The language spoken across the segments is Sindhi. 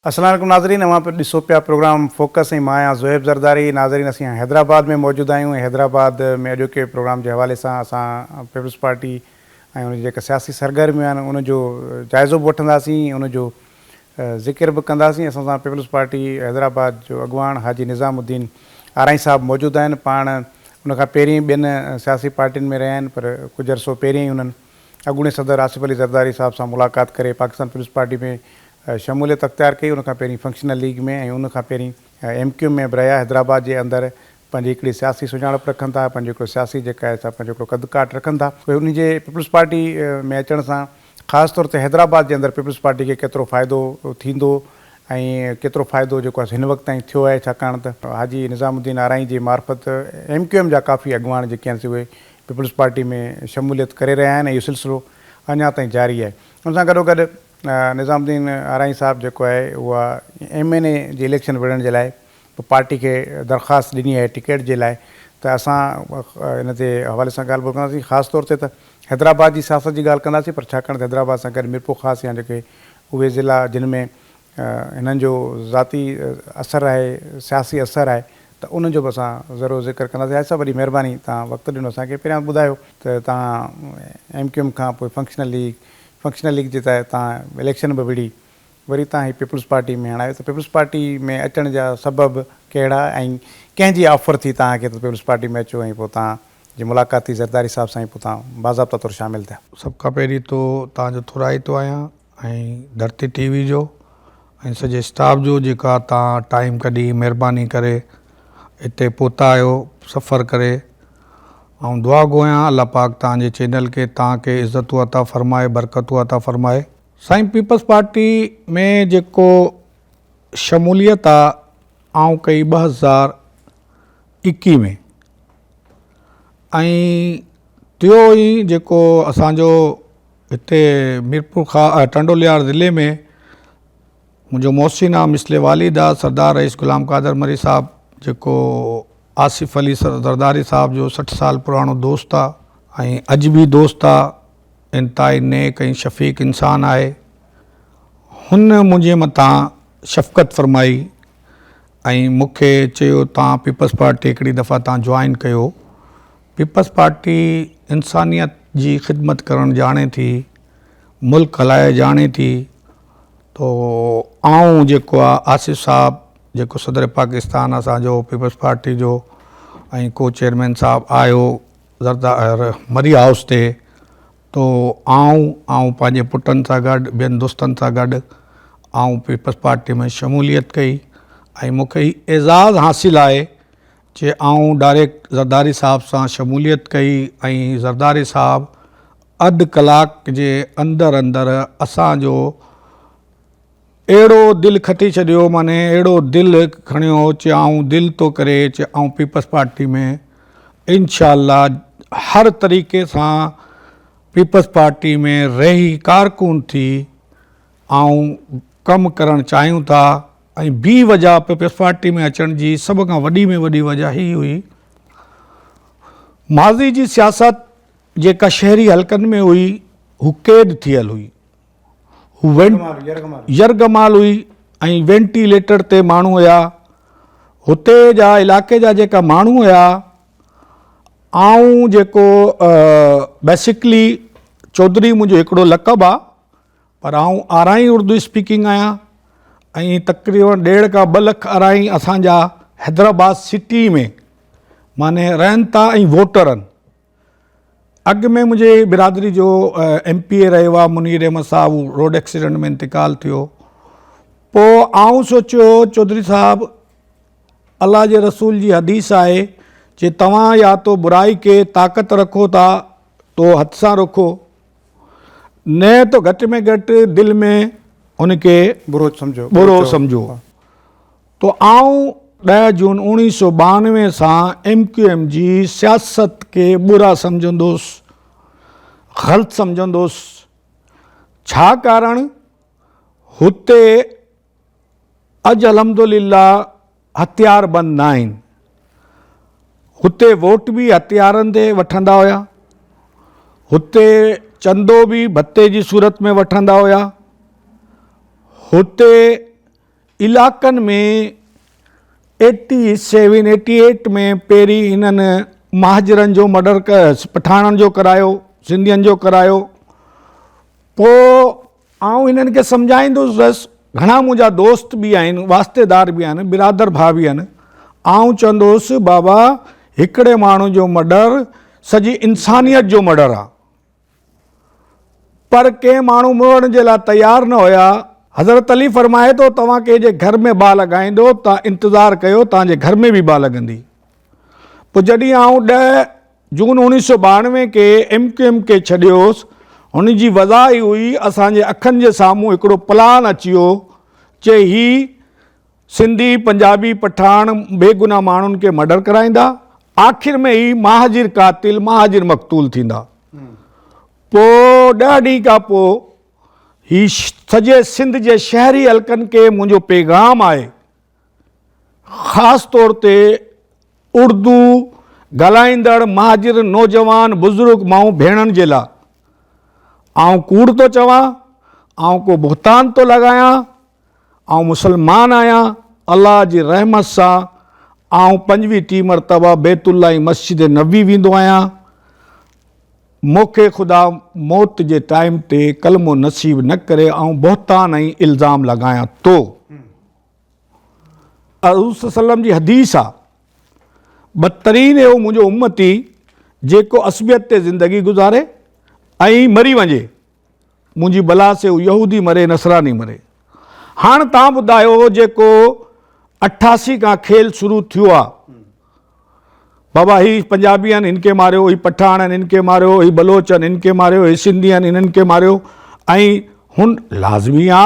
السلام عليڪم ناظرين اوهان پيا ڏسو پيا پروگرام فوڪس ۽ مان آهيان زوهيب زرداري ناظرين اسين حيدرآباد ۾ موجود آهيون ۽ حيدرآباد ۾ اڄوڪي پروگرام جي حوالي سان اسان پيپلز پارٽي ۽ ان جي جيڪا سياسي سرگرميون آهن ان جو جائزو به وٺنداسين ان جو ذڪر به ڪنداسين اسان سان پيپلز پارٽي حيدرآباد جو اڳواڻ حاجي نظام الدين آرائين صاحب موجود آهن پاڻ ان کان پهرين ٻين سياسي پارٽين ۾ رهيا آهن پر ڪجهه عرصو پهرين ئي انهن اڳوڻي صدر آصف علي زرداري صاحب سان ملاقات ڪري پاڪستان پيپلز پارٽي ۾ شموليت اختيار ڪئي ان کان پهرين فنڪشنل ليگ ۾ ۽ ان کان پهرين ايم ڪيو ايم ۾ به رهيا حيدرآباد جي اندر پنهنجي هڪڙي سياسي سڃاڻپ رکن ٿا پنهنجو هڪڙو سياسي جيڪا آهي سا پنهنجو هڪڙو قد ڪاٺ رکن ٿا اهي انهي جي پيپلز پارٽي ۾ اچڻ سان خاص طور تي حيدرآباد جي اندر پيپلز پارٽي کي ڪيترو فائدو ٿيندو ۽ ڪيترو فائدو جيڪو آهي هن وقت تائين ٿيو آهي ڇاڪاڻ ته حاجي نظام الدين آرائين جي معرفت ايم ڪيو ايم جا ڪافي اڳواڻ جيڪي آهن سي اهي پيپلز پارٽي ۾ شموليت ڪري رهيا آهن ۽ اهو سلسلو اڃا تائين جاري آهي ان سان گڏوگڏ نظام الدين آرائين صاحب جيڪو آهي اها ايم اين اي جي اليڪشن وڙهڻ جي لاء به پارٽي کي درخواست ڏني آهي ٽڪيٽ جي لاء ته اسان ان تي حوالي سان ڳالهه ٻولهه ڪنداسين خاص طور تي ته حيدرآباد جي سياست جي ڳالهه ڪنداسين پر ڇاڪاڻ ته حيدرآباد سان گڏ ميرپورخاص يا جيڪي اهي ضلعا جن ۾ هنن جو ذاتي اثر آهي سياسي اثر آهي ته انهن جو به اسان ضرور ذڪر ڪنداسين حاجي صاحب وڏي مهرباني توهان وقت ڏنو اسان کي پهريان ٻڌايو ته توهان ايم ڪيو ايم کان پوء فنڪشنل ليگ فنڪشنل ليگ جي تحت توهان اليڪشن به وڙهي وري توهان هي پيپلز پارٽي ۾ هاڻ آيو ته پيپلز پارٽي ۾ اچڻ جا سبب ڪهڙا ۽ ڪنهن جي آفر ٿي توهان کي ته پيپلز پارٽي ۾ اچو ۽ پوء توهان جي ملاقات ٿي زرداري صاحب سان ۽ پوء توهان باضابطا طور شامل ٿيا. سڀ کان پهرين تو توهان جو ٿورائتو آهيان ۽ ڌرتي ٽي وي جو ۽ سڄي اسٽاف جو جيڪا توهان ٽائيم ڪڍي مهرباني ڪري هتي پهتا آهيو سفر ڪري آئون دعا گو آهيان الله پاڪ توهان جي چينل کي توهان کي عزتون عطا فرمائي برڪتون عطا فرمائي. سائين پيپلز پارٽي ۾ جيڪو شموليت آ آئون ڪئي 2021 ۾ ۽ ٽيو ئي جيڪو اسان جو هتي ميرپور خا ٽنڊو الهيار ضلعي ۾ منهنجو محسن آ مثل والد آ سردار رئيس غلام قادر مري صاحب جيڪو آصف علي زرداري صاحب جو 60 سال پراڻو دوست آ ۽ اڄ به دوست آ انتهائي نيڪ ۽ شفيق انسان آهي. هن منهنجي مٿان شفقت فرمائي ۽ مون کي چيو توهان پيپلز پارٽي هڪڙي دفعا توهان جوائن ڪيو. پيپلز پارٽي انسانيت جي خدمت ڪرڻ ڄاڻي ٿي، ملڪ هلائي ڄاڻي ٿي تو آئون جيڪو آ آصف صاحب جيڪو صدر پاڪستان اسان جو پيپلز پارٽي جو ۽ ڪو چيئرمين صاحب آيو زردار مري هائوس تي تو آئون آئون پنهنجي پٽن سان گڏ ٻين دوستن سان گڏ آئون پيپلز پارٽي ۾ شموليت ڪئي ۽ مون کي هي اعزاز حاصل آهي چي آئون ڊائريڪٽ زرداري صاحب سان شموليت ڪئي ۽ زرداري صاحب اڌ ڪلاڪ جي اندر اندر اسان جو اهڙو دل کٽي ڇڏيو معني اهڙو دل کڻيو چي آئون دل ٿو ڪري چي آئون پيپلز پارٽي ۾ انشاء الله هر طريقي سان پيپلز پارٽي ۾ رهي ڪارڪن ٿي آئون ڪم ڪرڻ چاهيون ٿا ۽ بي وجه پيپلز پارٽي ۾ اچڻ جي سڀ کان وڏي ۾ وڏي وجه هي هئي ماضي جي سياست جيڪا شهري حلقن ۾ هئي هو قيد ٿيل هئي هو يرغمال هئي ۽ وينٽيليٽر تي ماڻهو هيا هتي جا علاقي جا جيڪا ماڻهو هيا آئون جيڪو بيسڪلي چوڌري منهنجو هڪڙو لقب آ پر آئون آرائين اردو اسپيڪنگ آهيان ۽ تقريبن ڏيڍ کان ٻه لک آرائين اسانجا حيدرآباد سٽي ۾ معني رهن ٿا ۽ ووٽر آهن اڳ ۾ منهنجي برادري جو ايم پي اي رهيو آهي منير احمد صاحب هو روڊ ايڪسيڊنٽ ۾ انتقال ٿيو پوء آئون سوچيو چوڌري صاحب الله جي رسول جي حديث آهي چي توهان يا تو برائي کي طاقت رکو ٿا تو هٿ سان رکو نه ته گهٽ ۾ گهٽ دل ۾ ان کي برو سمجهو برو سمجهو تو آئون ڏهه جون اوڻيهه سو ٻانوي سان ايم ڪيو ايم جي سياست کي برا سمجهندوس، غلط سمجهندوس، ڇا ڪارڻ هتي اڄ الحمدلله هٿيار بند ناهن، هتي ووٽ به هٿيارن تي وٺندا هيا، هتي چندو به ڀتي جي صورت ۾ وٺندا هيا، هتي. علاقن ۾ ايٽي سيون ايٽي ايٽ ۾ پهرين انهن مهاجرن جو مڊر پٺاڻن جو ڪرايو سنڌين جو ڪرايو پوء آئون انهن کي سمجهائيندو هوس گهڻا منهنجا دوست به آهن واسطيدار به آهن برادر ڀاء به آهن آئون چوندو هوس بابا هڪڙي ماڻهو جو مڊر سڄي انسانيت جو مڊر آ پر ڪنهن ماڻهو مڙڻ جي لاء تيار نه هيا. حضرت علي فرمائي ٿو، توهان ڪنهن جي گهر ۾ باهه لڳائيندو ته انتظار ڪيو توهان جي گهر ۾ به باهه لڳندي. پوء جڏهن آئون ڏهه جون اوڻيهه سؤ ٻيانوي کي ايم ڪيو ايم کي ڇڏيو هوس، هن جي وضع هي هئي، اسان جي اکن جي سامهون هڪڙو پلان اچي ويو، چي هي سنڌي، پنجابي، پٺاڻ بيگناهه ماڻهن کي مرڊر ڪرائيندا، آخر ۾ هي مهاجر قاتل، مهاجر مقتول ٿيندا. پوء ڏهه ڏينهن کان پوء هي سڄي سنڌ جي شهري حلقن کي منهنجو پيغام آهي، خاص طور تي اردو ڳالهائيندڙ مهاجر نوجوان بزرگ مائون ڀيڻن جي لاء، آئون ڪوڙ ٿو چوان، آئون ڪو بهتان ٿو لڳايان، آئون مسلمان آهيان، الله جي رحمت سان آئون پنجويهه ٽي مرتبه بيت الله ۽ مسجد نبوي ويندو آهيان، مون کي خدا موت جي ٽائيم تي ڪلمو نصيب نه ڪري آئون بهتان ۽ الزام لڳايان ٿو. حضور صلي الله عليه وسلم جي حديث آ، بدترين اهو منهنجو امتي جيڪو عصبيت تي زندگي گذاري ۽ مري وڃي. منهنجي بلا سي هو يهودي مري نصراني مري. هاڻ توهان ٻڌايو جيڪو 88 کان کيل شروع ٿيو آ بابا هي پنجابي آهن هن کي ماريو هي پٺاڻ آهن هن کي ماريو هي بلوچ آهن هن کي ماريو هي سنڌي آهن هنن کي ماريو ۽ هن لازمي آ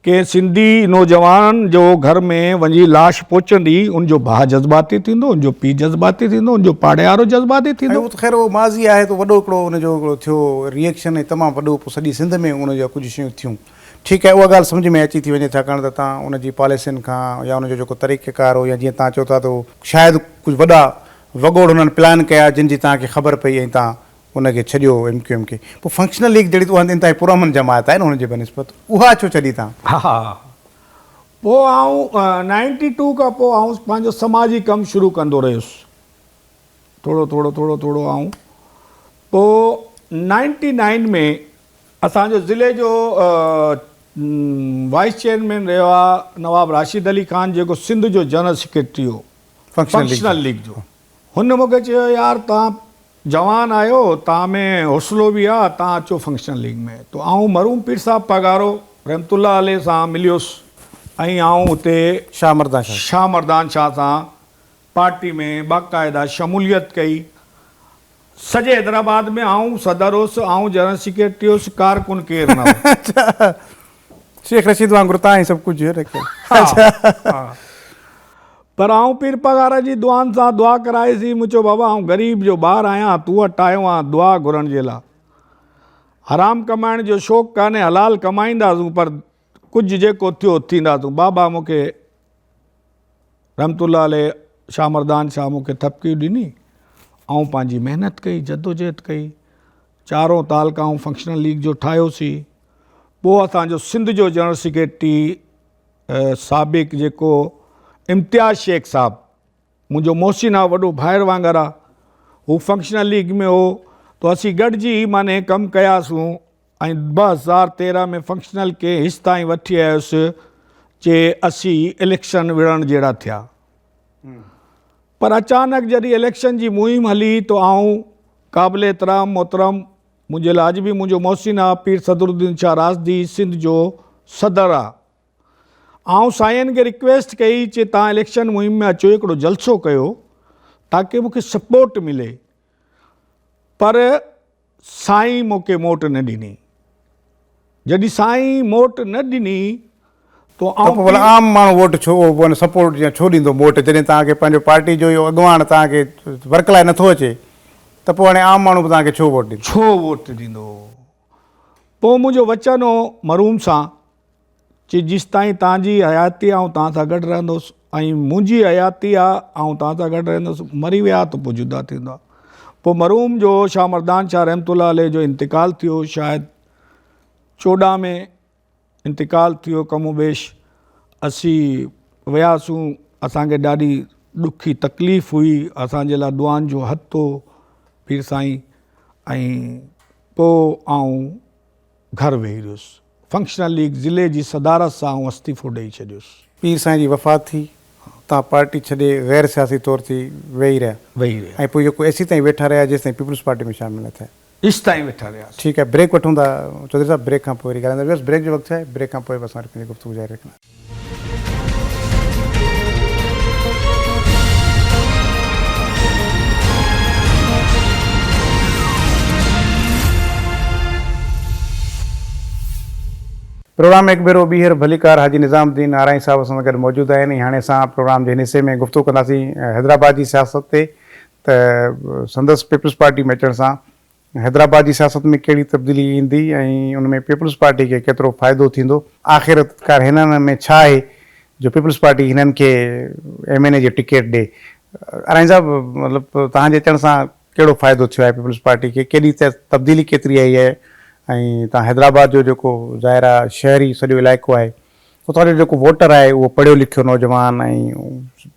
ڪنهن سنڌي نوجوان جو گهر ۾ وڃي لاش پهچندي ان جو ڀاء جذباتي ٿيندو، ان جو پيء جذباتي ٿيندو، ان جو پاڙيوارو جذباتي ۽ ٿيندو. اهو ته خير اهو ماضي آهي ته وڏو هڪڙو ان جو هڪڙو ٿيو ري ايڪشن ۽ تمام وڏو پوء سڄي سنڌ ۾ ان جا ڪجهه شيون ٿيون. ٺيڪ آهي اها ڳالهه سمجهه ۾ اچي ٿي وڃي ڇاڪاڻ ته تان ان جي پاليسين کان يا ان جو جيڪو طريقه ڪار هو يا جيئن تان چئو ٿا ته شايد ڪجهه وڏا وڳوڙ هنن پلان ڪيا جن جي تان کي خبر پئي ۽ تان ان کي ڇڏيو ايم ڪيو ايم کي پوء فنڪشنل ليگ جهڙي ته اها انتهائي پرامن جماعت آهي نه ان جي بنسبت اها ڇو ڇڏي تان؟ ها پوء آئون نائنٽي ٽو کان پوء آئون پنهنجو سماجي ڪم شروع ڪندو رهيس ٿورو ٿورو ٿورو ٿورو آئون پوء نائنٽي نائن ۾ اسان جو ضلعي جو وائيس چيئرمين رهيو آهي نواب راشد علي خان جيڪو سنڌ جو جنرل سيڪريٽري هو فنڪشنل ليگ جو هن مون کي چيو يار توهان جوان آهيو، توهان ۾ حوصلو به آ، توهان اچو فنڪشنل ليگ ۾. تو آئون مرحوم پير صاحب پاڳارو رحمت الله عليه سان مليس ۽ آئون اتي شاهه مردان شاهه. شاهه مردان شاهه سان پارٽي ۾ باقاعده شموليت ڪئي. سڄي حيدرآباد ۾ آئون صدر هوس، آئون جنرل سيڪريٽري هوس، ڪارڪن ڪير نه هو. اڇا شيخ رشيد وانگر تان ئي سڀ ڪجهه رکيل. ها. پر آئون پير پاڳارا جي دعائن سان دعا ڪرائي سين، مون چيو بابا آئون غريب جو ٻار آهيان، تون وٽ آيو آهيان دعا گهرڻ جي لاء. حرام ڪمائڻ جو شوق ڪانهي، حلال ڪمائينداسون پر ڪجهه جيڪو ٿيو ٿينداسون. بابا مون کي رحمت الله عليه شاهه مردان شاهه مون کي ٿپڪي ڏني، آئون پنهنجي محنت ڪئي، جدوجهد ڪئي، چارون تعلقا آئون فنڪشنل ليگ جو ٺاهيوسين. پوء اسان جو سنڌ جو جنرل سيڪريٽري سابق جيڪو امتياز شيخ صاحب منهنجو محسن آ وڏو ڀائر وانگر آ هو فنڪشنل ليگ ۾ هو تو اسين گڏجي معني ڪم ڪياسون ۽ 2013 ۾ فنڪشنل کي هيس تائين وٺي آيس چي اسين اليڪشن وڙهڻ جهڙا ٿيا پر اچانڪ جڏهن اليڪشن جي مهم هلي تو آئون قابل احترام محترم منهنجي لاء اڄ به منهنجو محسن آ پير صدرالدين شاهه راشدي سنڌ جو صدر آ. آئون سائين کي رڪويسٽ ڪئي چي تان اليڪشن مهم ۾ اچو هڪڙو جلسو ڪيو تاڪي مونکي سپورٽ ملي پر سائين مونکي موٽ نه ڏني. جڏهن سائين موٽ نه ڏني تو ته پوء ڀلا عام ماڻهو ووٽ ڇو ان سپورٽ يا ڇو ڏيندو موٽ جڏهن توهان کي پنهنجو پارٽي جو اهو اڳواڻ توهان کي ورڪ لاء نٿو اچي ته پوء هاڻي عام ماڻهو به توهان کي ڇو ووٽ ڏيندو. ڇو ووٽ ڏيندو. پوء منهنجو وچن هو مرحوم سان چي جيستائين توهان جي حياتي آئون توهان سان گڏ رهندس ۽ منهنجي حياتي آ آئون توهان سان گڏ رهندس مري ويا ته پوء جدا ٿيندا. پوء مرحوم جو شاهه مردان شاهه رحمت الله عليه جو انتقال ٿيو شايد 14 ۾ انتقال ٿيو ڪم و بيش. اسين وياسون اسان کي ڏاڍي ڏکي تڪليف هئي اسان جي لاء دعائن جو هٿ هو پير سائين ۽ پوء آئون گهر ويهي رهيس. فنڪشنل ليگ ضلعي جي صدارت سان آئون استعيفو ڏئي ڇڏيس. پير سائين جي وفات ٿي تان پارٽي ڇڏي غير سياسي طور ٿي ويهي رهيا. ويهي رهيا. ۽ پوء جيڪو ايسيتائين ويٺا رهيا جيستائين پيپلز پارٽي ۾ شامل نه ٿيا. ايستائين ويٺا رهياسين. ٺيڪ آهي بريڪ وٺون ٿا چوڌري صاحب بريڪ کان پوء وري ڳالهائيندا ويورس بريڪ جو وقت ٿيو آهي بريڪ کان پوء به اسان وري پنهنجي گفتگو جاري رکنداسين. پروگرام ۾ هڪ ڀيرو ٻيهر ڀليڪار حاجي نظام الدين آرائين صاحب اسان سان گڏ موجود آهن ۽ هاڻي اسان پروگرام جي هن حصي ۾ گفتگو ڪنداسين حيدرآباد جي سياست تي ته سندس پيپلز پارٽي ۾ اچڻ سان حيدرآباد جي سياست ۾ ڪهڙي تبديلي ايندي ۽ ان ۾ پيپلز پارٽي کي ڪيترو فائدو ٿيندو؟ آخر ڪار هنن ۾ ڇا آهي جو پيپلز پارٽي هنن کي ايم اين اي جي ٽڪيٽ ڏي؟ آرائين صاحب مطلب توهان جي اچڻ سان ڪهڙو فائدو ٿيو آهي پيپلز پارٽي کي؟ ڪيڏي تبديلي ڪيتري آئي آهي ۽ توهان حيدرآباد جو جيڪو ظاهر آهي شهري سڄو علائقو آهي اتان جو جيڪو ووٽر آهي اهو پڙهيو لکيو نوجوان ۽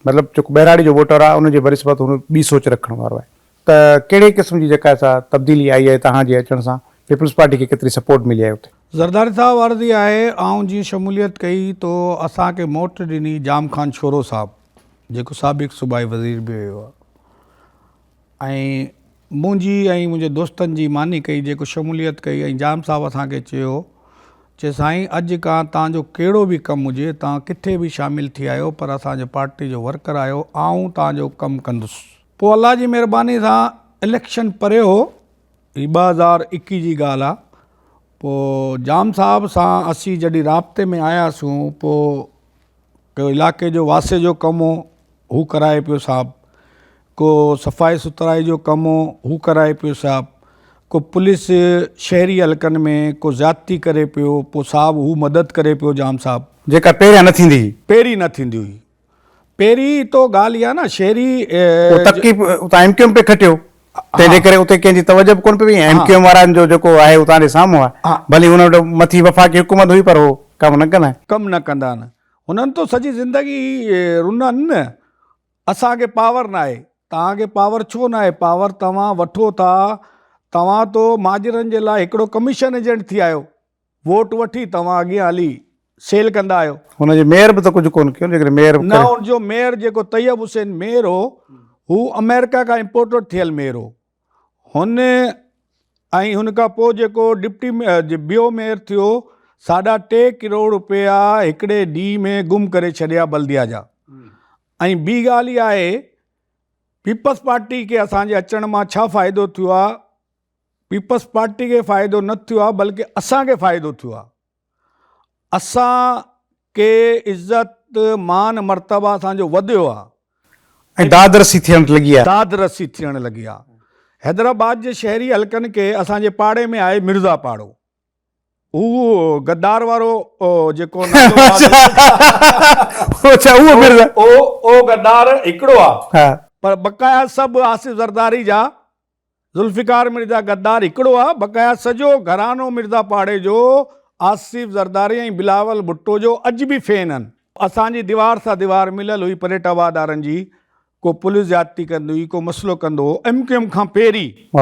مطلب جيڪو ٻهراڙي جو ووٽر آهي ان جي بنسبت هو ٻي سوچ رکڻ وارو آهي. ته ڪهڙي قسم جي جيڪا سا تبديلي آئي آهي توهان جي اچڻ سان پيپلز پارٽي کي ڪيتري سپورٽ ملي آهي اتي؟ زرداري صاحب عرض هي آهي آئون جيئن شموليت ڪئي تو اسان کي موٽ ڏني ڄام خان شورو صاحب جيڪو سابق صوبائي وزير به رهيو آهي ۽ منهنجي ۽ منهنجي دوستن جي ماني ڪئي جيڪو شموليت ڪئي ۽ ڄام صاحب اسان کي چيو چي سائين اڄ کان توهان جو ڪهڙو به ڪم هجي توهان ڪٿي به شامل ٿي آهيو پر اسان جو پارٽي جو ورڪر آهيو آئون توهان جو ڪم ڪندس. پوء الله جي مهرباني سان اليڪشن پري هو، هي 2021 جي ڳالهه آ، پوء ڄام صاحب سان اسين جڏهن رابطي ۾ آياسون پوء ڪو علاقي جو واسي جو ڪم هو هو ڪرائي پيو صاحب، ڪو صفائي سٿرائي جو ڪم هو هو ڪرائي پيو صاحب، ڪو پوليس شهري حلقن ۾ ڪو زيادتي ڪري پيو پوء صاحب هو مدد ڪري پيو ڄام صاحب. جيڪا پهريان نه ٿيندي هئي. پهرين نه ٿيندي هئي. پهرين تو ڳالهه اها نه شهري. اهو تڪي اتان ايم ڪيو ايم پئي کٽيو تنهن جي ڪري اتي ڪنهن جي توجه به ڪونه پئي وئي ۽ ايم ڪيو ايم وارن جو جيڪو آهي اتان جي سامهون آهي ڀلي هن وٽ مٿي وفاقي حڪومت هئي پر هو ڪم نه ڪندا آهن. ڪم نه ڪندا آهن هنن تو سڄي زندگي رنا آهن نه اسان کي پاور ناهي توهان کي پاور ڇو ناهي پاور توهان وٺو ٿا توهان تو مهاجرن جي لاء هڪڙو ڪميشن ايجنٽ ٿي آهيو ووٽ وٺي توهان اڳيان هلي سيل ڪندا آهيو. هن جي ميئر به ته ڪجهه ڪونه ڪيو جيڪڏهن ميئر نه هن جو ميئر جيڪو طيب حسين ميئر هو هو آمريڪا کان امپورٽڊ ٿيل ميئر هو هن ۽ هن کان پوء جيڪو ڊپٽي ٻيو ميئر ٿيو ساڍا ٽي ڪروڙ روپيا هڪڙي ڏينهن ۾ گم ڪري ڇڏيا بلديا جا ۽ ٻي ڳالهه اها آهي پيپلز پارٽي کي اسان جي اچڻ مان ڇا فائدو ٿيو آهي پيپلز پارٽي کي فائدو نه ٿيو آهي بلڪه اسان کي فائدو ٿيو آهي. اسان کي عزت مان مرتبه اسان جو وڌيو آهي. ۽ داد رسي ٿيڻ لڳي آهي. داد رسي ٿيڻ لڳي آهي. حيدرآباد جي شهري حلقن کي اسان جي پاڙي ۾ آهي مرزا پاڙو. هو غدار وارو جيڪو نالو آهي. اڇا اهو مرزا. اهو غدار هڪڙو آهي. پر بقايا سڀ آصف زرداري جا ذوالفقار مرزا غدار هڪڙو آ، بقايا سڄو گهراڻو مرزا پاڙي جو، آصف زرداري ۽ بلاول ڀٽو جو اڄ به فين هن. اسان جي ديوار سان ديوار مليل هئي پريٽ آبادارن جي، ڪو پوليس زيادتي ڪندي هئي، ڪو مسئلو ڪندو هو، ايم ڪيو ايم کان پهرين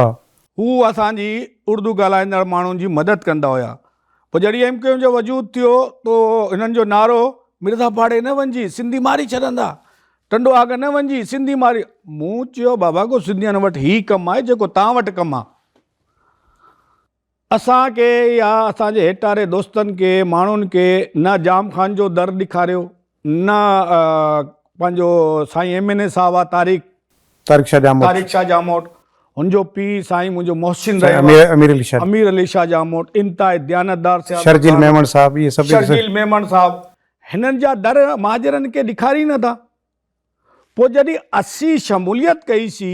هو اسان جي اردو ڳالهائيندڙ ماڻهن جي مدد ڪندا هيا، پوء جڏهن ايم ڪيو ايم جو وجود ٿيو تو هنن جو نعرو مرزا پاڙي نه وڃجي سنڌي ماري ڇڏندا، ٽنڊو آغا نه وڃجي سنڌي ماري، مون چيو بابا ڪو سنڌين وٽ هي ڪم آهي جيڪو توهان وٽ ڪم آ. اسان کي يا اسان جي هيٺاري دوستن کي ماڻهن کي نه ڄام خان جو در ڏيکاريو نه پنهنجو سائين ايم اين اي صاحب آ طارق طارق شاهه ڄاموٽ طارق شاهه ڄاموٽ هن جو پيء سائين منهنجو محسن رهيو آ امير علي شاهه امير علي شاهه ڄاموٽ انتهائي ديانتدار سياستدان شرجيل ميمڻ صاحب اهي سڀ شرجيل ميمڻ صاحب هنن جا در مهاجرن کي ڏيکاري نه ٿا پوء جڏهن اسين شموليت ڪئي سي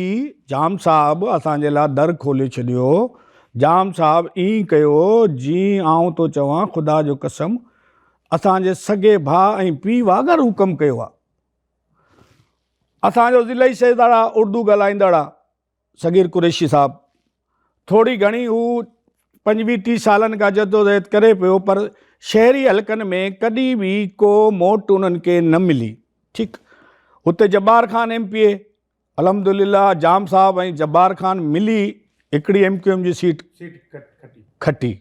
ڄام صاحب اسان جي لاء در کولي ڇڏيو ڄام صاحب ائين ڪيو جيئن آئون ٿو چوان خدا جو قسم اسان جي سڳي ڀاء ۽ پيء واگر هو ڪم ڪيو آ اسان جو ضلعي صدر آ اردو ڳالهائيندڙ آ صغير قريشي صاحب ٿوري گهڻي هو پنجويهه ٽيهه سالن کان جدوجهد ڪري پيو پر شهري حلقن ۾ ڪڏهن به ڪو موٽ انهن کي نه ملي ٺيڪ هتي Jabbar Khan M P A الحمدلله ڄام صاحب ۽ جبار خان ملي هڪڙي ايم ڪيو ايم جي سيٽ کٽي.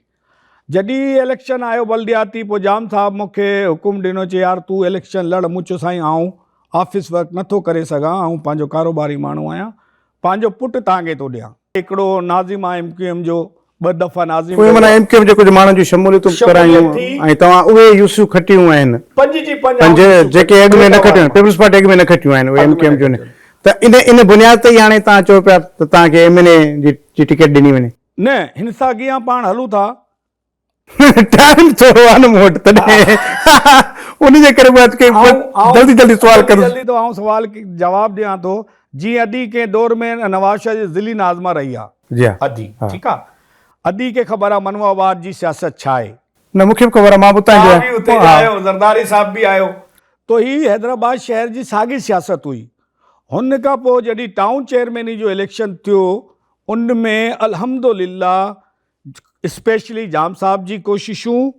جڏهن اليڪشن آيو بلدياتي پوء ڄام صاحب مون کي حڪم ڏنو چي يار تون اليڪشن لڙ مون چيو سائين آئون آفيس ورڪ نٿو ڪري سگهان آئون پنهنجو ڪاروباري ماڻهو آهيان پنهنجو پٽ توهان کي ٿو ڏيان. هڪڙو ناظم آ ايم ڪيو ايم جو ٻه دفعا ناظم اهي رهيو. معنيٰ ايم ڪيو ايم جي ڪجهه ماڻهن جون شموليتون به ڪرايون ۽ توهان اهي يوسيون کٽيون آهن پنج جي پنج پنج جيڪي اڳ ۾ نه کٽيون آهن پيپلز پارٽي اڳ ۾ نه کٽيون آهن اهي ايم ڪيو ايم جون ته ان ان بنياد تي ئي هاڻي توهان چئو پيا ته توهان کي ايم اين اي جي ٽڪيٽ ڏني وڃي. نه هن سان اڳيان پاڻ هلون ٿا. ٽائيم ٿورو آهي نه مون وٽ تڏهن ان جي ڪري مان کي جلدي جلدي سوال ڪندس. جلدي ٿو آئون سوال جواب ڏيان ٿو جيئن ادي ڪنهن دور ۾ نواز شاهه جي ضلعي ناظمه رهي آ جي ها ادي ٺيڪ آ ادي کي خبر آ منو آباد جي سياست ڇا آهي. نه مون کي به خبر آ مان به اتان جو آهيان. توهان به اتي جا آهيو زرداري صاحب به آيو تو هي حيدرآباد شهر جي ساڳي سياست هئي هن کان پوء جڏهن ٽائون چيئرميني جو اليڪشن ٿيو ان ۾ الحمدلله اسپيشلي ڄام صاحب جي ڪوششون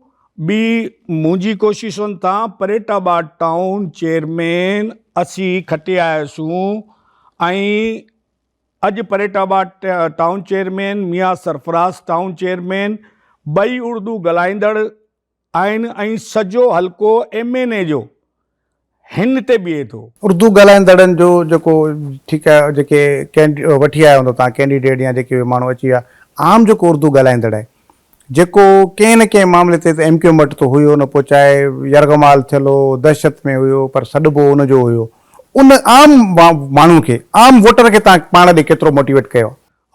ٻي منهنجي ڪوششن تان پريٽ آباد ٽائون چيئرمين اسين کٽي آياسون ۽ اڄ Paretabad town chairman Mian Sarfraz town chairman ٻئي اردو ڳالهائيندڙ آهن ۽ سڄو حلقو ايم اين اي جو هن تي بيهي ٿو. اردو ڳالهائيندڙن جو جيڪو ٺيڪ آهي جيڪي ڪينڊ وٺي آيا هوندو توهان ڪينڊيڊيٽ يا جيڪي به ماڻهو اچي ويا عام جيڪو اردو ڳالهائيندڙ آهي جيڪو ڪنهن نه ڪنهن معاملي تي ته ايم ڪيو ايم وٽ ته هيو نه پوء چاهي يرغمال ٿيل هو دهشت ۾ هيو پر سڏبو ان جو هيو ان عام ماڻهو کي عام ووٽر کي توهان پاڻ ڏي ڪيترو موٽيويٽ ڪيو؟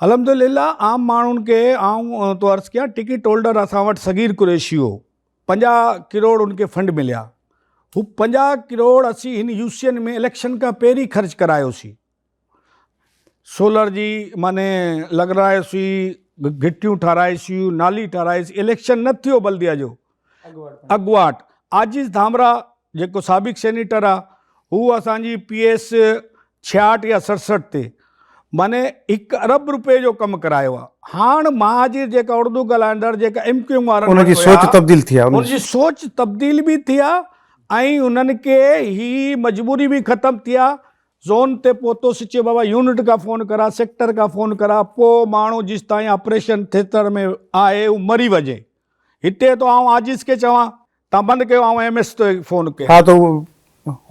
الحمدلله عام ماڻهن کي آئون ٿو عرض ڪيان ٽڪيٽ هولڊر اسان وٽ صغير قريشي هو 50 ڪروڙ ان کي فنڊ مليا هو 50 ڪروڙ اسين هن يو سي اين ۾ اليڪشن کان پهرين خرچ ڪرايوسين سولر جي معني لڳرايوسين گهٽيون ٺهرائيسيون نالي ٺهرائيسين اليڪشن نه ٿيو بلديا جو اڳواٽ عاجز ڌامرا جيڪو سابق سينيٽر آ هو اسان جي پي ايس 66 يا 67 تي معني هڪ ارب روپئي جو ڪم ڪرايو آ هاڻ مهاجر جيڪا اردو ڳالهائيندڙ جيڪا ايم ڪيو ايم وارن ان جي سوچ تبديل ٿي آ ان جي سوچ تبديل به ٿي آ ۽ انهن کي هي مجبوري به ختم ٿي آ زون تي پهتو سي چيو بابا يونٽ کان فون ڪرا سيڪٽر کان فون ڪرا پو ماڻهو جيستائين آپريشن ٿيٽر ۾ آهي هو مري وڃي هتي ته آئون عاجز کي چوان تان بند ڪيو آئون ايم ايس تي فون ڪيان. ها ته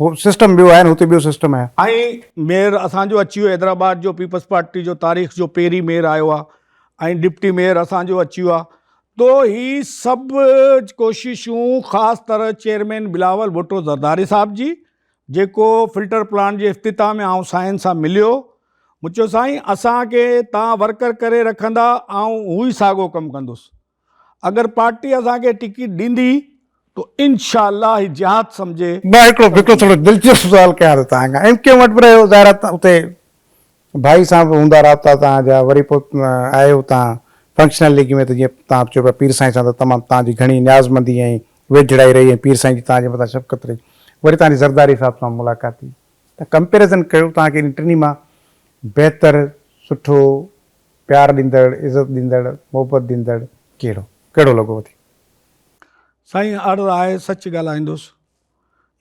هو سسٽم ٻيو آهي نه هتي ٻيو سسٽم آهي. ۽ ميئر اسان جو اچي ويو حيدرآباد جو پيپلز پارٽي جو تاريخ جو پهرين ميئر آيو آ ۽ ڊپٽي ميئر اسان جو اچي ويو آ تو هي سڀ ڪوششون خاص طرح چيئرمين بلاول ڀٽو زرداري صاحب جي جيڪو فلٽر پلانٽ جي افتتاح ۾ آئون سائين سان مليو مون چيو سائين اسان کي تان ورڪر ڪري رکندا آئون هو ئي ساڳو ڪم ڪندس اگر پارٽي اسان کي ٽڪيٽ ڏيندي تو انشاء الله هي جهاد سمجهي. مان هڪڙو هڪڙو ٿورو دلچسپ سوال ڪيان ٿو توهان کان ايم ڪيو ايم وٽ به رهيو ظاهر آهي اتي ڀائي سان به هوندا رابطا توهان جا وري پوء آيو توهان فنڪشنل ليگ ۾ ته جيئن توهان چئو پيا پير سائين سان ته تمام توهان جي گهڻي نيازمندي ۽ ويجهڙائي رهي ۽ پير سائين جي توهان جي مٿان شفقت رهي وري توهان جي زرداري صاحب سان ملاقات ٿي ته ڪمپيريزن ڪيو توهان کي انهن ٽنهي مان بهتر سٺو پيار ڏيندڙ، عزت ڏيندڙ، محبت ڏيندڙ ڪهڙو؟ ڪهڙو لڳو وڌيڪ؟ سائين عرض آهي سچ ڳالهائيندس.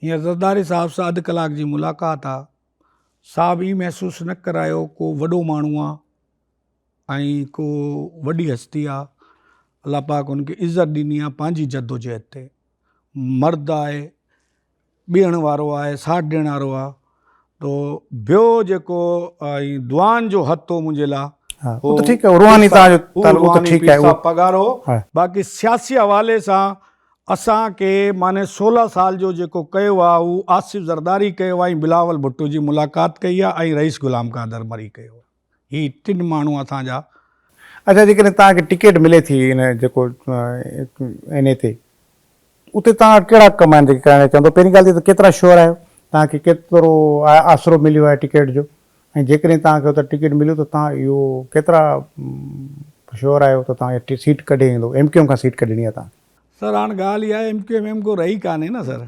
هينئر زرداري صاحب سان اڌ ڪلاڪ جي ملاقات آ. صاحب ائين محسوس نه ڪرايو ڪو وڏو ماڻهو آ ۽ ڪو وڏي هستي آ. الله پاڪ هن کي عزت ڏني آ پنهنجي جدوجهد تي. مرد آهي. ٻيڻ وارو آهي ساٿ ڏيڻ وارو آهي تو ٻيو جيڪو ۽ دعائن جو هٿ هو منهنجي لاء هو ته ٺيڪ آهي روحاني تان جو تعلق ته ٺيڪ آهي پگهار هو باقي سياسي حوالي سان اسان کي معني 16 سال جو جيڪو ڪيو آهي هو آصف زرداري ڪيو آهي ۽ بلاول ڀٽو جي ملاقات ڪئي آهي ۽ رئيس غلام قادر مري ڪيو آهي هي ٽن ماڻهو اسان جا. اڇا جيڪڏهن توهان کي ٽڪيٽ ملي ٿي ان جيڪو اين اي تي اتي توهان وٽ ڪهڙا ڪم آهن جيڪي ڪرائڻ چاهيندو؟ پهرين ڳالهه ته ڪيترا شوئر آهيو؟ توهان کي ڪيترو آسرو مليو آهي ٽڪيٽ جو ۽ جيڪڏهن توهان کي اتي ٽڪيٽ مليو ته توهان اهو ڪيترا شوئر آهيو ته توهان اها سيٽ ڪڍي ايندو؟ ايم ڪيو ايم کان سيٽ ڪڍڻي آهي توهان کي. سر هاڻ ڳالهه اها آهي ايم ڪيو ايم ڪو رهي ڪانهي نه سر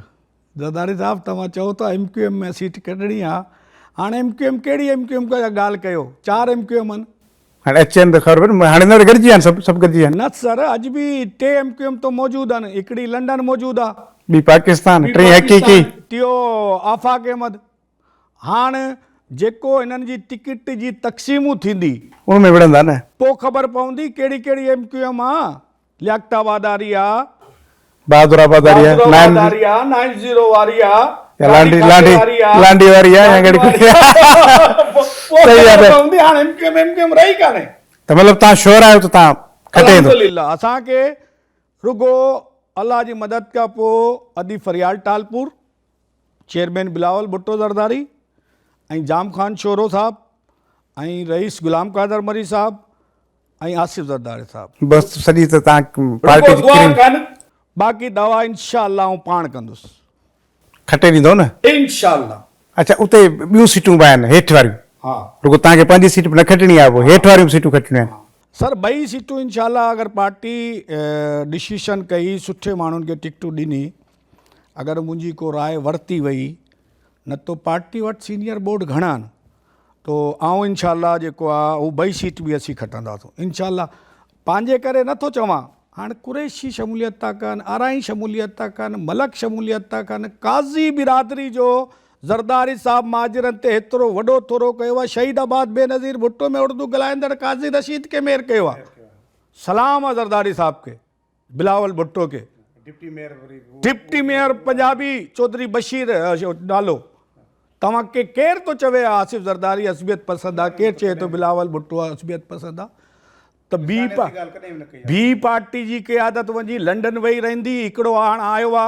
زرداري صاحب توهان چئو ٿا ايم ڪيو ايم ۾ سيٽ ڪڍڻي آهي هاڻ ايم ڪيو ايم ڪهڙي ايم ڪيو ايم ڳالهه ڪيو چار ايم ڪيو ايم آهن. هاڻي اچن ته خبر پئي هاڻي نه گڏجي ويا آهن سڀ سڀ گڏجي ويا آهن. نه سر اڄ به ٽي ايم ڪيو ايم ته موجود آهن هڪڙي لنڊن موجود آ. ٻي پاڪستان ٽين حقيقي. ٽيو آفاق احمد. هاڻ جيڪو هنن جي ٽڪيٽ جي تقسيمون ٿيندي. ان ۾ وڙهندا نه. پوء خبر پوندي ڪهڙي ڪهڙي ايم ڪيو ايم آ. لياقت آباد واري آ. بهادر آباد واري آ. بهادر آباد واري آ، نائن زيرو واري آ. يا لانڊي لانڊي لانڊي واري آ يا ڪهڙي ڪهڙي آ. پوء خبر پوندي هاڻ M Q M M Q M رهي ڪانهي. ته مطلب توهان شوئر آهيو ته توهان کٽي ايندو. الحمدلله اسان کي رڳو الله جي مدد کان پوء ادي فريال ٽالپور چيئرمين بلاول ڀٽو زرداري ۽ جام خان شورو صاحب ۽ رئيس غلام قادر مري صاحب ۽ آصف زرداري صاحب. بس سڄي ته تان پارٽي جي ڪريم. ڪن باقي دعا انشاء الله آئون پاڻ ڪندس. کٽي ڏيندو نه. انشاء الله. اڇا اتي ٻيون سيٽون به آهن هيٺ واريون. ها. رڳو تان کي پنهنجي سيٽ به نه کٽڻي آهي پوء هيٺ واريون به سيٽون کٽڻيون آهن. سر ٻئي سيٽون انشاء الله اگر پارٽي ڊسيشن ڪئي سٺي ماڻهن کي ٽڪٽون ڏني اگر منهنجي ڪو راء ورتي وئي نه تو پارٽي وٽ سينيئر بورڊ گهڻا آهن تو آئون انشاء الله جيڪو آ هو ٻئي سيٽ به اسين کٽنداسون انشاء الله پنهنجي ڪري نه ٿو چوان هاڻ قريشي شموليت ٿا ڪن آرائين شموليت ٿا ڪن ملڪ شموليت ٿا ڪن قاضي برادري جو زرداري صاحب مهاجرن تي هيترو وڏو ٿورو ڪيو آ شهيد آباد بينظير ڀٽو ۾ اردو ڳالهائيندڙ قاضي رشيد کي ميئر ڪيو آ سلام آ زرداري صاحب کي بلاول ڀٽو کي ڊپٽي ميئر پنجابي چوڌري بشير نالو توهان کي ڪير ٿو چوي آصف زرداري عصبيت پسند آ ڪير چئي ٿو بلاول ڀٽو عصبيت پسند آ ته بي بي پارٽي جي قيادت وڃي لنڊن وئي رهندي هڪڙو هاڻ آيو آ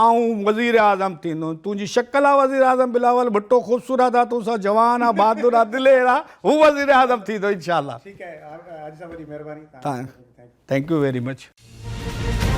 آئون وزير اعظم ٿيندم تنهنجي شڪل آ وزير اعظم بلاول ڀٽو خوبصورت آ تون سان جوان آ بهادر آ دلير آ هو وزير اعظم ٿيندو انشاء الله ٺيڪ آهي حاجي صاحب وڏي مهرباني thank you very much.